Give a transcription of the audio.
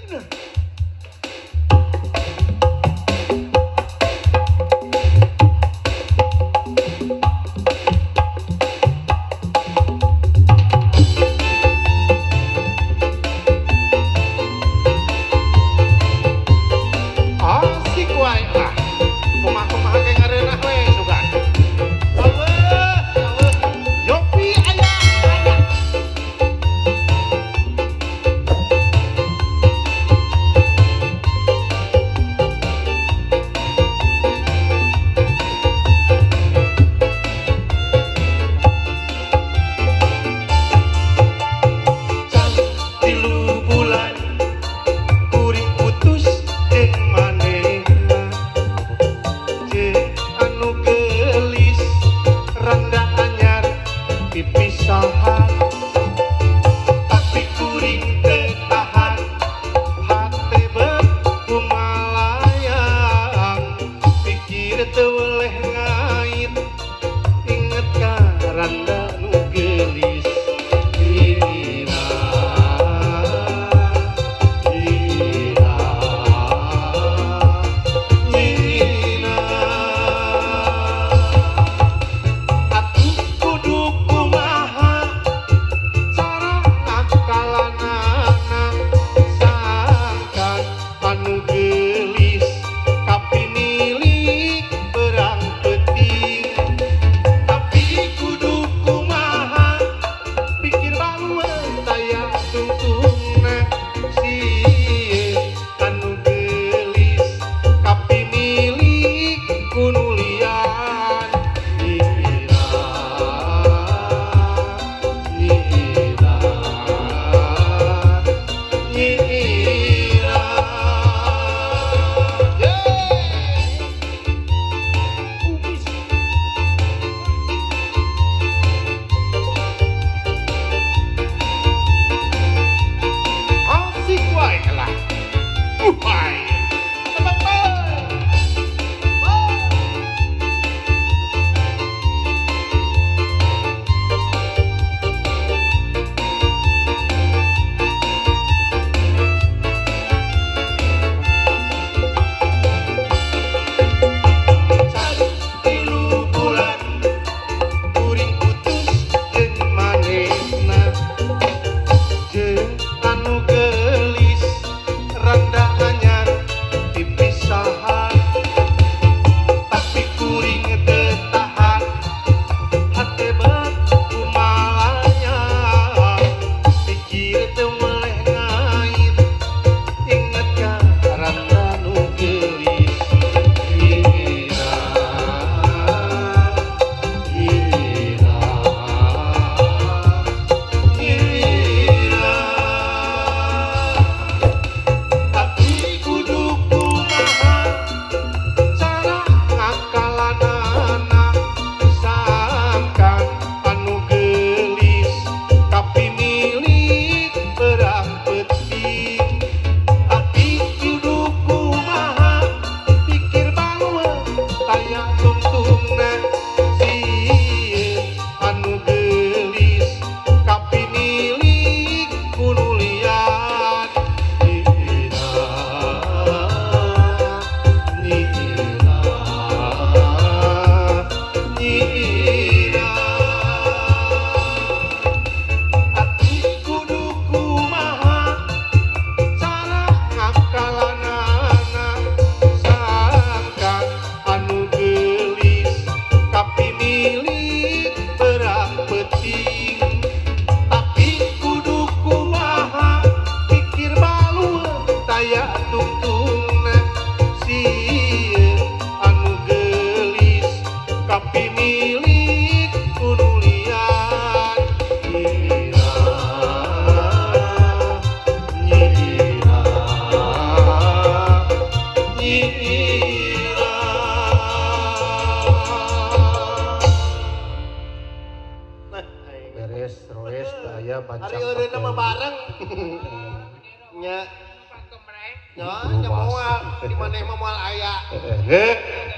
Asik wae ah. Kumaha-kumaha ge ngareunah we sugan. Eueuh, eueuh. Yopi aya, aya. Can 3 bulan kuring putus jeung manehna. Jeung anu geulis randa anyar pipisahan. Tapi kuring teu tahan hate beut kumalayang. Pikir teu weleh ngait inget ka randa nu geulis. Ira, ira, ira. Atuh kudu kumaha cara ngakalanana sangkan anu geulis kapimilik berang peuting. Tapi kudu kumaha pikir balueun taya tungtungna sieun anu geulis kapimilik ku nu lian. Ira, ira, ira. Yeay. Kumis. Asik wae lah. Uhai. Can 3 bulan kuring putus jeung manehna. Jeung anu geulis randa anyar pipisahan. Tapi kuring teu tahan hate beut kumalayang. Pikir teu weleh ngait inget ka randa nu geulis. Ira, ira, ira. Tapi kudu kumaha cara ngakalanana sangkan anu geulis kapimilik berang peuting. Tapi kudu kumaha pikir balueun taya tungtungna sieun anu geulis kapimilik ku nu lian. Ira, ira, ira. Atuh kudu kumaha cara ngakalanana sangkan anu geulis kapimilik berang peuting. Tapi kudu kumaha pikir balueun taya tungtungna sieun anu geulis kapimilik ku nu lian. Ira, ira, ira. Nah, aing. Beres, roes, aya bancang. Ari eureunna mah bareng. Nya, nya, nya moal di maneh mah moal aya. Heeh.